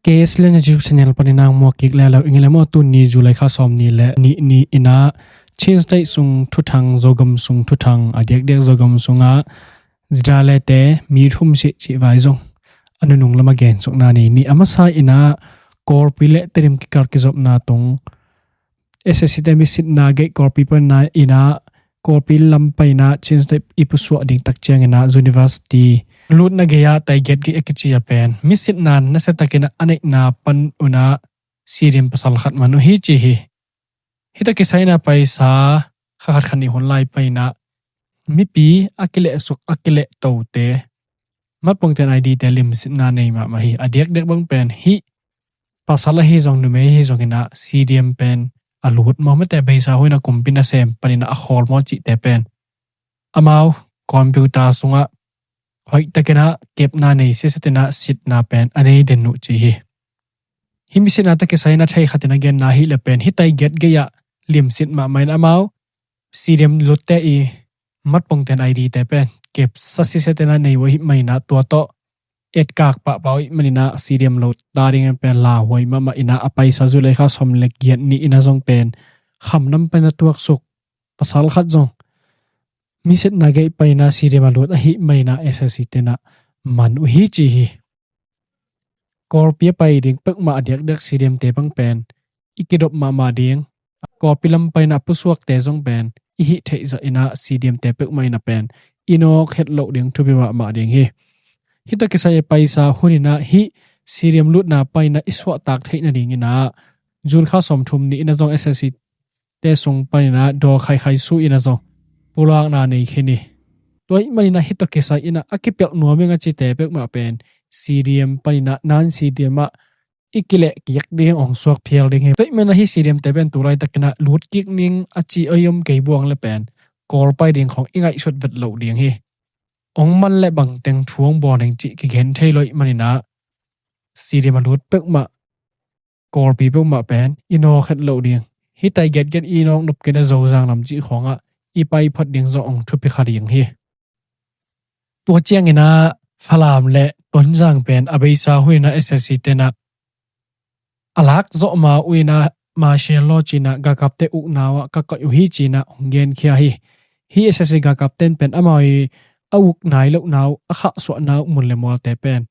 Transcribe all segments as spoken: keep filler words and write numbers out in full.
K S Lian YouTube channel panin a muak kik lelo ing le maw. Tuni July kha sawm nih le nih ni in a Chin State sung thuthang, Zogam sung thuthang, a diakdiak Zogam sungah Zidale te mi thum sih cih vai zong a nunung lam a gensukna nei ni. A masa in a Kawlpi le Tedim kikal kizopna tung S S C te misitna gei Kawlpi panin a, Kawlpi lam panin a Chin State i pusuah ding tak ciangin a university lutna gei-ah taigiat gei a kici a pen misitna nasia takin a neihna pan un a CDM pasal khat man uh hi ci hi. Hih tawh kisai in a paisa kha khat kha nih hun lai panin a mipi a kilehsuk, a kilehtote, matpongten ID te limsitna nei mahmah hi. A diakdiak bang pen hih pasal ahi zong, numei ahi zongin a CDM pen a lut maw, mate beisa hun a kumpi nasem panin a khawl maw cihte pen amau computer sungah hoihtakin a kepna nei siasia ten a sitna pen a nei den uh ci hi. Hih misitna tawh kisai in a thei khat in a genna ahih leh pen hih taigiat gei-ah limsit mahmah in amau CDM lutte i matpongten ID te pen kepsa siasia ten a nei uh ahih manin a, tua tawh etkak pahpah uh ahih manin a CDM lut ta dingin pen lauhuai mahmah in a, a paisa July kha sawm le giat ni in a zong pen khamnam panin a tuaksuk pasal khat zong misitna gei panin a CDM a lut ahih manin a SSC ten a man uh hi ci hi. Kawlpi a pai ding peuhmah a diakdiak CDM te bang pen i kidop mahmah ding, Kawlpi lam panin a pusuakte zong pen i hih theih zah in a CDM te peuhmah in a pen i nawk het loh ding thupi mahmah ding hi. Hih tawh kisai a paisa hun in a hih CDM lutna panin a i suahtak theih nadingin a June kha sawm thum ni in a zong SSC te sung panin a daw khaikhai su in a zong pulakna nei khin hi. Tua ahih manin a hih tawh kisai in a a kipelh nuam ing a cite peuhmah pen CDM panin a, non CDM ah i kilehkik ding, hong suak phial ding hi. Tua ahih manin a hih CDM te pen tu laitakin a lutkik ning a ci a i om kei buang le pen Kawl pai ding khawng i ngaihsut vet loh ding hi. Hong man le bangteng thu hong bawl ding cih kigen thei lo ahih manin a CDM a lut peuhmah, Kawlpi peuhmah pen i nawk het loh ding. Hih taigiatgiat i nawk nop kei in a Zozang lam cih khawngah i pai phot ding zong hong thupi kha ding hi. Tua ciangin a Falam le Tonzang pen a beisa hun in a SSC ten a a lak zawh ma uh in a martial law ci in a galkapte ukna uh ah ka koih uh hi ci in a hong genkhia hi. Hih SSC galkapten pen amau i a uk nai lohna uh, a khahsuahna uh mun le mualte pen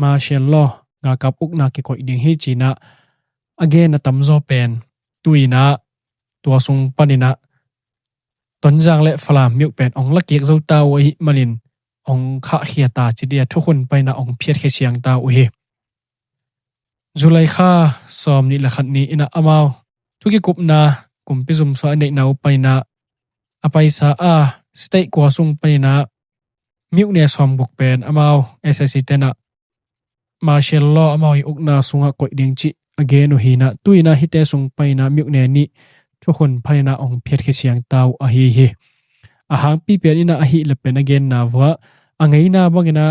martial law, galkap ukna kikoih ding hi ci in a a gen a tamzaw pen tu in a tua sung panin a Tonzang le Falam miuh pen hong lakik zo ta uh ahih manin hong khahkhia ta ci dih a, thukhun panin a hong phiatkhia siang ta uh hi. July kha sawm nih le khat ni in a amau thu kikupna kumpi zumsua a neihna uh panin a a paisa a state kua sung panin a miuhne sawmguk pen amau SSC ten a martial law amau i ukna sungah koih ding cih a gen uh hi in a, tu in a hihte sung panin a miuhne nih thukhun panin a hong phiatkhia siang ta uh ahi hi. A hangpi pian in a ahih le pen a genna uh ah a ngeina bangin a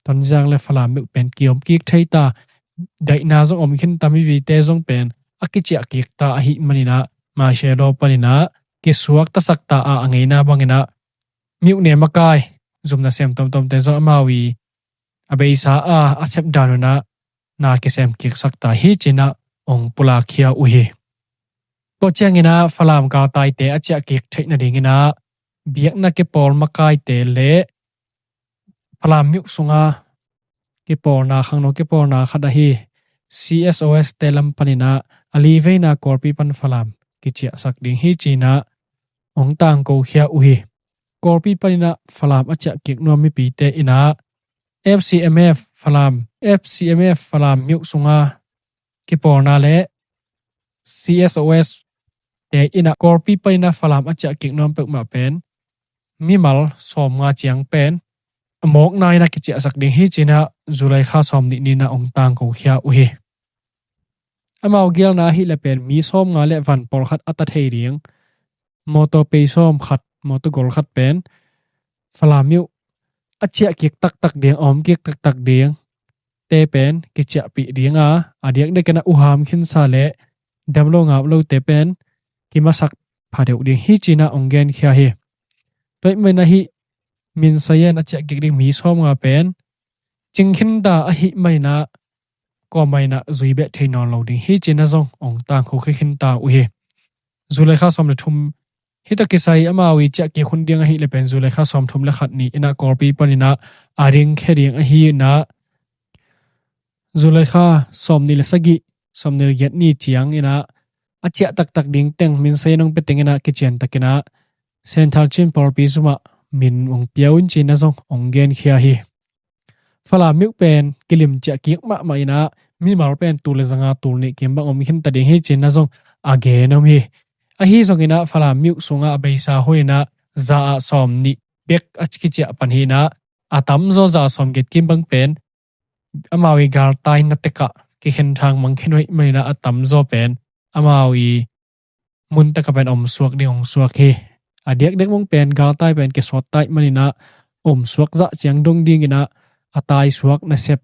Tonzang le Falam miuh pen kiom kik thei ta, daihna zong om khin ta, mipite zong pen a kiciah kik ta ahih manin a martial law panin a kisuak tasak ta a, a ngeina bangin a miuhne makai, zum nasem tomtomte zong amau i a beisa a a sep dan un a na kisem kiksak ta hi ci in a hong pulakkhia uh hi. Tua ciangin a Falam galtaite a ciah kik theih nadingin a biakna kipawl makaite le Falam miuh sunga kipawlna, khangno kipawlna khat ahi CSOS te lam panin a a li veina Kawlpi pan Falam kiciahsak ding hi ci in a hong tangkokhia uh hi. Kawlpi panin a Falam a ciah kik nuam mipite in a FCMF Falam, FCMF Falam miuh sunga kipawlna le CSOS te in a Kawlpi panin a Falam a ciah kik nuam peuhmah pen mimal sawmnga ciang pen a mawkna in a kiciahsak ding hi ci in a July kha sawm nih ni in a hong tangkokhia uh hi. Amau gelna ahih le pen mi sawmnga le van pawlkhat a ta thei ding mawtaw pei sawm khat, mawtaw gol khat pen Falam miuh a ciah kik taktak ding, a om kik taktak ding te pen kiciahpih ding a, a diakdiakin a uham khinsa le damlo ngaplote pen kimasak pha deuh ding hi ci in a hong genkhia hi. Tua ahih manin a hih Min Sa Yen a ciah kik ding mi sawmnga pen cing khin ta ahih manin a kuamah in ah zui beh thei nawn lo ding hi ci-in ah zong hong tangko khin ta uh hi. July kha sawm le thum, hih tawh kisai amau i ciah kik hun ding ahih leh pen July kha sawm thum le khat ni in ah Kawlpi panin ah a ding khia ding ahi in ah, July kha sawm nih le sagih, sawm nih le giat ni ciangin ah a ciah taktak ding teng min sai in hong pia teng in ah kician takin ah Central Chin pawlpi zum ah min hong pia un ci-in ah zong hong genkhia hi. Falam myo pen kilim ciah kik mahmah in ah mimal pen tul le zanga tul nih kim bang om khin ta ding hi ci-in ah zong a gen om hi. Ahi zongin ah Falam myo sungah a beisa hun in ah za ah sawm nih bek a kiciah pan hi in ah a tamzaw za ah sawm giat kim bang pen amau i galtai na tek ah kikhen thang mang khin uh ahih manin ah a tamzaw pen amau i mun tek ah pen om suak ding hong suak hi. A diakdiak mong pen galtai pen kisawt ta ahih manin ah om suak zah ciang dong dingin ah a tai suak nasep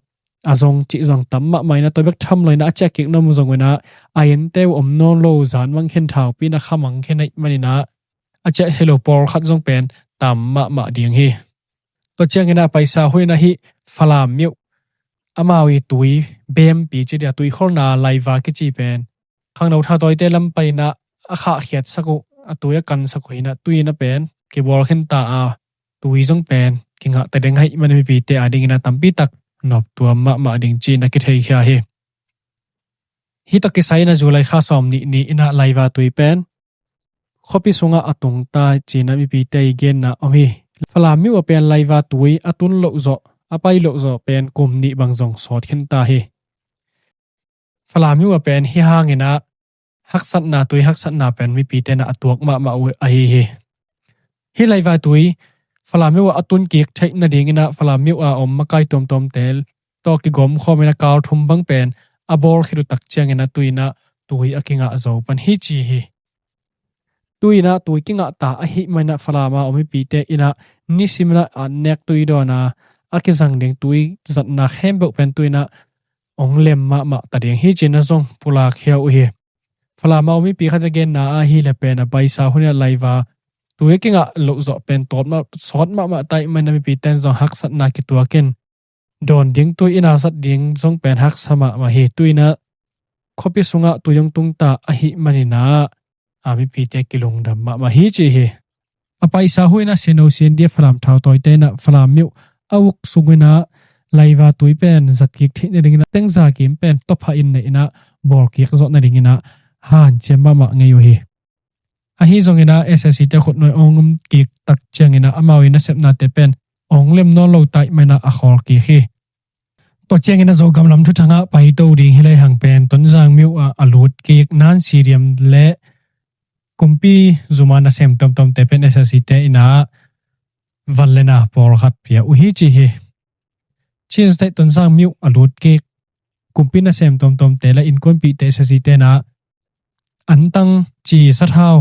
a zong cih zong tam mahmah in ah tua bek tham lo in ah a ciah kik nuam zong uh in ah a innte uh om nawn lo zan mang khin thaupi in ah kha mang khin ahih manin ah a ciah thei lo pawlkhat zong pen tam mahmah ding hi. Tua ciangin ah paisa hun in ah hih Falam myo amau i tui bempi ci dia tui kholna laiva kici pen khangno thautawite lam panin ah a khahkhiatsak uh a tui a kansak uh hi in ah tui in ah pen kibawl khin ta a tui zong pen kingah ta ding ahih manin mipite a dingin ah tampi tak noptuam mahmah ding ci-in ah kitheikhia hi. Hih tawh kisai in ah July kha sawm nih ni in ah laiva tui pen khuapi sungah a tung ta ci-in ah mipite i genna om hi. Falam myo ah pen laiva tui a tun loh zawh a pai loh zawh pen kum nih bang zong sawt khin ta hi. Falam myo ah pen hih hangin ah haksatna tui haksatna pen mipite in ah a tuak mahmah uh ahi hi. Hih laiva tui Falam myo ah a tun kik theih nadingin ah Falam myo ah om makai tuamtuamte tawh kigawm khawm in ah kal thum bang pen a bawl khit uh tak ciangin ah tui in ah tui a kingah zo pan hi ci hi. Tui in ah tui kingah ta ahih manin ah Falam a om mipite in ah nisim in ah an nek tui dawn a a kizang ding tui zatna khempeuh pen tui in ah hong lem mahmah ta ding hi ci-in ah zong pulakkhia uh hi. Falam a om mipi khat in a genna ahih leh pen a paisa hun in ah laiva tui a kingah loh zawh pen tawt mah sawt mahmah ta ahih manin ah mipite in zong haksatna kituak in dawn ding tui in ah zat ding zong pen haksa mahmah hi. Tui in ah khuapi sungah tui hong tung ta ahih manin ah a mipite kilungdam mahmah hi ci hi. A paisa hun in ah C N O C N D F Falam thautawite in ah Falam myo a uk sung in ah laiva tui pen zat kik theih nadingin ah tengza kim pen tawpha in neih in ah bawl kik zawh nadingin ah hanciam mahmah ngei uh hi. Ahi zongin ah S A C te khutnuai hong om kik tak ciangin ah amau i nasepnate pen hong lem nawn lo ta ahih manin ah a khawl kik hi. Tua ciangin ah Zogam lam thuthang ah paito ding hi lai hang pen Tonzang myo ah a lut kik Nan Sidiam le kumpi zum a nasem tuamtuamte pen S A C te in ah van le na pawlkhat pia uh hi ci hi. Chin State Tonzang myo a lut kik kumpi nasem tuamtuamte le innkuanpihte S A C te in ah antang ci sathau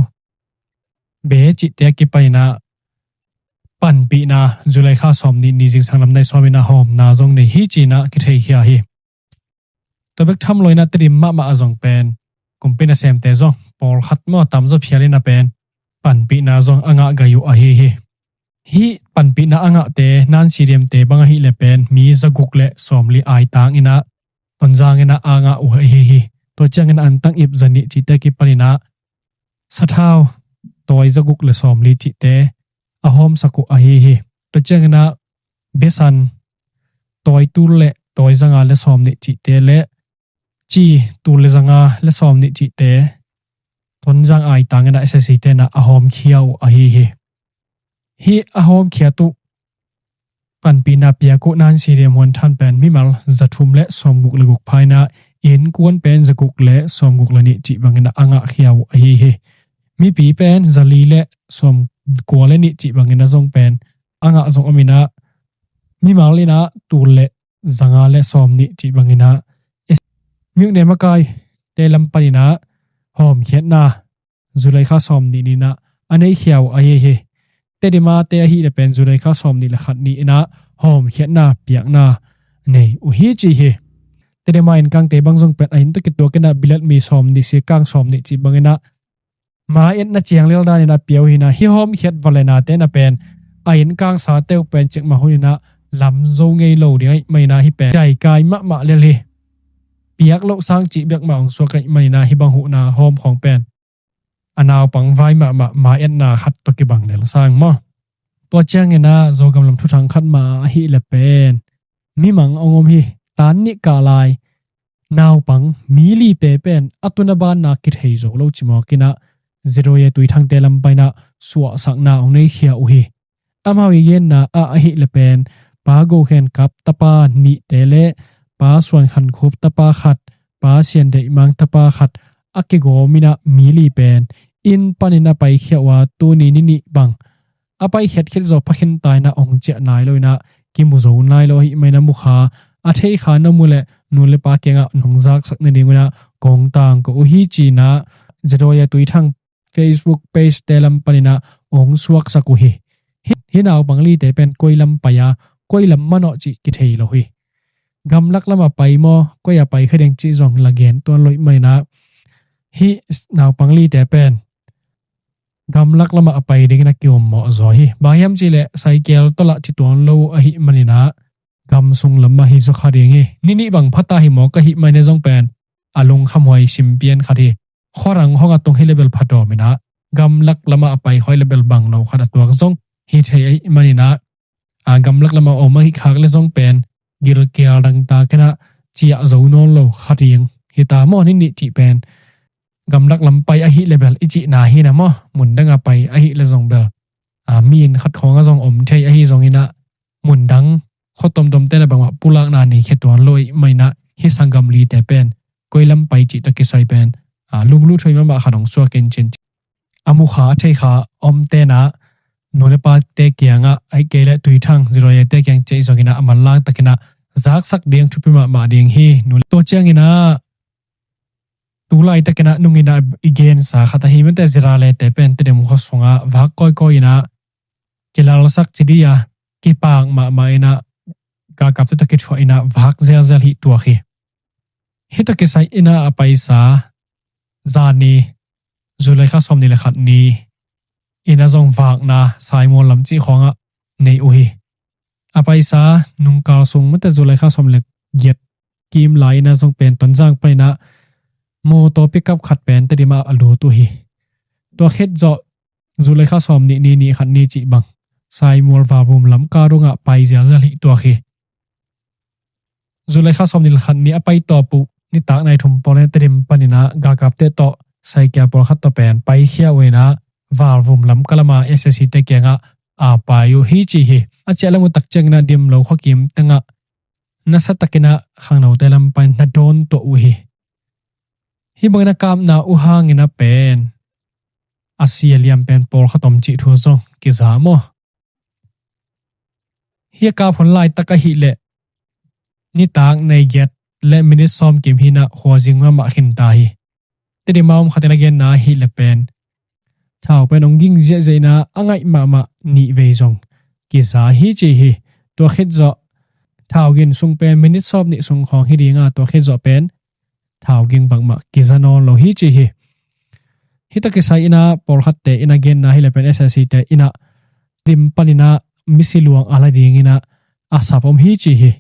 be cihte a kipan in ah panpihna July kha sawm nih ni zingsang lam nai sawm in ah hawmna zong nei hi ci-in ah kitheikhia hi. Tua bek tham lo in ah Tedim mahmah ah zong pen kumpi nasemte zong pawlkhat maw tamzaw phial in ah pen panpihna zong a ngah gai uh ahi hi. Hih panpihna a ngahte Nan Sidiamte bang ahih leh pen mi zaguk le sawmli aitang in ah Tonzang in ah a ngah uh ahi hi. Tua ciangin ah antang ip zanih cihte a kipan in ah sathau tawi zaguk le sawmli cihte a hawmsak uh ahi hi. Tua ciangin ah besan tawi tul le tawi zanga le sawmnih cihte le ci tul le zanga le sawmnih cihte Tonzang aitang in ah S A C te in ah a hawmkhia uh ahi hi. Hih a hawmkhiat uh panpihna piak uh Nan Sidiam Huan Than pen mimal zathum le sawmguk le guk pha in ah innkuan pen zaguk le sawmguk le nih cih bangin ah a ngahkhia uh ahi hi. Mipi pen zali le sawmkua le nih cih bangin ah zong pen a ngah zong om in ah mimal in ah tul le zanga le sawmnih cih bangin ah myo ne makaite lam panin ah hawmkhiatna July kha sawmnih ni in ah a neikhia uh ahi hi. Tedim a te ahih leh pen July kha sawmnih le khat ni in ah hawmkhiatna piakna nei uh hi ci hi. Tedim a innkangte bang zong pen a inn tawh kituak in ah bilet mi sawmnih, sikkang sawmnih cih bangin ah ma etna ciang lel dan in ah pia uh hi in ah hih hawmkhiat va le nate in ah pen a innkang sate uh pen cikmah hun in ah lam zo ngei lo ding ahih manin ah hih pen caikai mahmah lel hi. piak loh sang cih bek mah hong suak ahih manin ah hih bang huhna hawm khawng pen a naupang vai mahmah mai-etna khat tawh kibang lel sang maw? Tua ciangin ah Zogam lam thuthang khat mah ahih leh pen mimang hong om hi. Tan nih kah lai naupang mi lite pen a tun a banna kithei zo lo cimawk in ah Zedoye Tuithangte lam panin ah suahsakna hong neikhia uh hi. Amau i genna ah ahih leh pen Pa Go Khen Kap tapa nihte le Pa Suan Khan Khup tapa khat, Pa Sian Deih Mang tapa khat a kigawm in ah mi li pen inn panin a paikhia uh a, tuni ni nih bang a paikhiat khit zawh pha khin ta in ah hong ciah nai lo in ah kimu zo nai lo ahih manin ah mu kha a thei kha na mu leh nu le pa kiangah nong zaksak nading un ah kong tangko uh hi ci-in ah Zedoye Tuithang Facebook page te lam panin ah hong suaksak uh hi. Hih, hih naupang lite pen koi lam pai a, koi lam manawh cih kithei lo hi. Gamlak lamah pai maw, koi ah pai kha ding cih zong la gen tuan lo ahih manin ah hih naupang lite pen gamlak lamah a pai dingin a ki-ommawh zaw hi. Bang hiam cih leh cycle tawh lah ci tuan lo ahih manin ah gam sung lam mah hi zaw kha ding hi. Ni nih bang pha ta hi mawk ahih manin ah zong pen a lungkhamhuai simpian khat hi. Khuarang khawng a tung hi leh bel pha tawm in ah gamlak lamah a pai khawng hi leh bel bang lo khat a tuak zong hi thei ahih manin ah, a gamlak lamah om ahih khak leh zong pen gilkial dangtak in ah ciah zo nawn lo kha ding hi ta maw? Ni nih cih pen gamlak lam pai ahih leh bel i cihna hi na maw? Mun dang a pai ahih leh zong bel a mi in khat khawng ah zong om thei ahi zongin ah mun dang khua tomtom te na bangmah pulakna nei khia tuan lo ahih manin ah hih sanggam lite pen koi lam pai cih tawh kisai pen a lunglut huai mahmah khat hong suak in cin. A mu kha a thei kha om te na nu le pa te kiangah ahih kei leh Tuithang Zedoye te kiang ciah zongin ah a manlang takin ah zaksak ding thupi mahmah ding hi. Nu le tua ciangin ah tu laitakin ah nungin ah i gensa khat ahi mate Zedoye te pen Tedim khua sungah vak kawikawi in ah kilalsak ci dih a kipak mahmah in ah galkapte tawh kithuah in ah vak zelzel hi tuak hi. Hih tawh kisai in ah a paisa zani July kha sawm nih le khat ni in ah zong vakna Saimual lam cih khawngah nei uh hi. A paisa nungkal sung mate July kha sawm le giat kim lai in ah zong pen Tonzang panin ah mawtaw pickup khat pen Tedim ah a lut uh hi. Tua khit zawh July kha sawm nih ni nih khat ni cih bang Saimual Valvum lam ka dongah pai zialzial hi tuak hi. July kha sawm nih le khat ni a pai tawp uh nitak nai thum pawl in Tedim panin ah galkapte tawh saikia pawlkhat tawh pen paikhia uh in ah Valvum lam ka lamah S A C te kiangah a pai uh hi ci hi. A ciah lam uh tak ciangin ah Dimlo khuakim tengah nasa takin ah khangnote lam panin na dawn tuah uh hi. Hih bangin a kapna uh hangin ah pen a si a liam pen pawlkhat om cih thu zong kiza maw? Hih a kap hun laitak ahih leh nitak nai giat le minit sawm kim hi in ah khuazing mahmah khin ta hi. Tedim a om khat in a genna ahih leh pen thau pen hong ging ziahziah in ah a ngaih mahmah nih vei zong kiza hi ci hi. Tua khit zawh thau gin sung pen minit sawm nih sung khawng hi ding a, tua khit zawh pen thau ging bangmah kiza nawn lo hi ci hi. Hih tawh kisai in ah pawlkhatte in a genna ahih leh pen S A C te in ah Tedim panin ah misi luang a la dingin ah a sap om hi ci hi.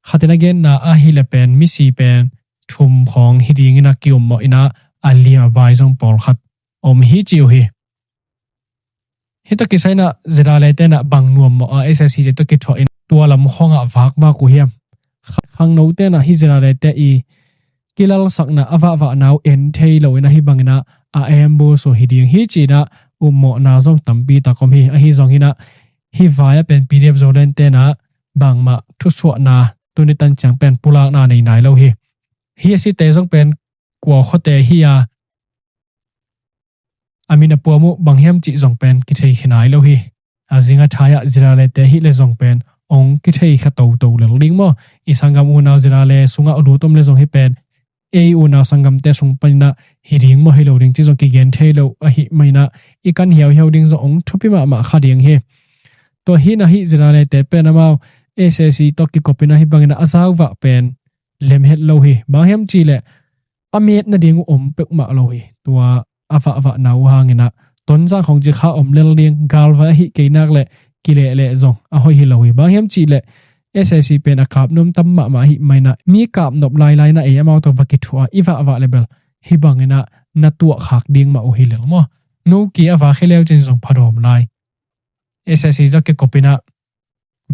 Khat in a genna ahih leh pen misi pen thum khawng hi dingin ah ki-ommawh in ah a liam a bai zong pawlkhat om hi ci uh hi. Hih tawh kisai in ah Zedoye te in ah bang nuammawh a S A C te tawh kithuah in tua lam khawngah vakvak uh hiam? Khangnote in ah hih Zedoye te i kilalsakna a vahvahna uh en thei lo in ah hih bangin ah a ambush uh hi ding hi ci in ah ummawhna zong tampi tak om hi. Ahi zongin ah hih vai ah pen P D F Zoland te in ah bangmah thusuahna tuni tan ciang pen pulakna nei nai lo hi. Hih a site zong pen kua khuate hi a, a min a puam uh bang hiam cih zong pen kithei khin nai lo hi. A zing a thai ah Zedoye te hih leh zong pen hong kithei kha toto lel ding maw? I sanggam unau Zedoye sungah a lut om leh zong hih pen ei unau sanggamte sung panin ah hi ding maw hi lo ding cih zong kigen thei lo ahih manin ah i kan hiauhiau ding zong hong thupi mahmah kha ding hi. Tua hi in ah hih Zedoye te pen amau S A C tawh kikop in ah hih bangin ah a zauvah pen lem het lo hi. Bang hiam cih leh a met nading uh om peuhmah lo hi. Tua a vahvahna uh hangin ah Tonzang khawng ci kha om lel ding, galvai ahih kei nak leh kilehleh zong a hoih hi lo hi. Bang hiam cih leh S A C pen a kap nuam tam mahmah ahih manin ah mi kap nop lailai in ah ei amau tawh va kithuah a i vahvah le bel hih bangin ah na tuah khak ding mah uh hi lel maw. No ki a vak hi leu cin zong phadawm lai. S A C zong kikop in ah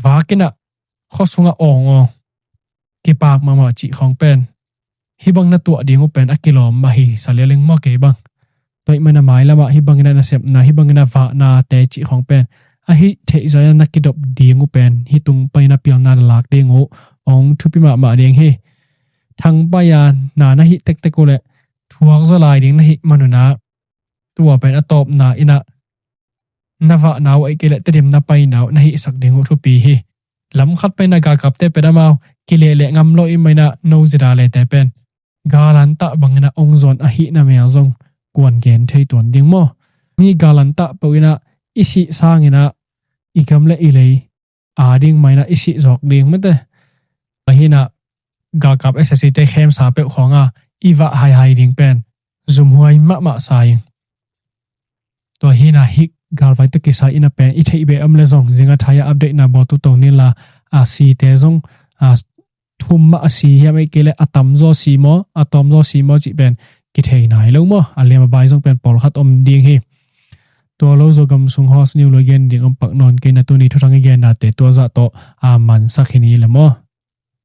vak in ah khua sungah awng awng kipak mahmah cih khawng pen hih bang na tuah ding uh pen a kilawm mah hi sa lialeng maw kei bang. Tua ahih manin ah mailam ah hih bangin ah nasepna, hih bangin ah vahnate cih khawng pen a hih theih zawh in ah na kidop ding uh pen hih tung panin ah pilna na lak ding uh hong thupi mahmah ding hi. Thangpaih a na na hih tektek uh leh thuak zaw lai ding na hih man un ah tua pen a tawpna in ah na vahna uh ahih kei leh Tedim na paina uh na hihsak ding uh thupi hi. Lam khat panin ah galkapte pen amau kileh leh ngam lo ahih manin ah no Zidalete pen galantah bangin ah hong zawn ahihna mel zong kuan gen thei tuan ding maw. Mi galantah peuh in ah i sih sangin ah i gam le i lei a ding mah in ah i sih zawk ding mate. Ahi in ah galkap S A C te khemsa peuh khawng a i vah haihai ding pen zumhuai mahmah sa ing. Tua hi in ah hih galvai tawh kisai in ah pen i theih beh om leh zong zing a thai a update na bawl tuto ni la, a site zong a thum mah a si hiam ahih kei leh a tamzaw si maw, a tawmzaw si maw cih pen kithei nai lo maw. A liam a bai zong pen pawlkhat om ding hi. Tua lo Zogam sung host niu lo i gen ding om pak nawn kei in ah tuni thuthang i gennate tua zah tawh a mansak hi ni le maw.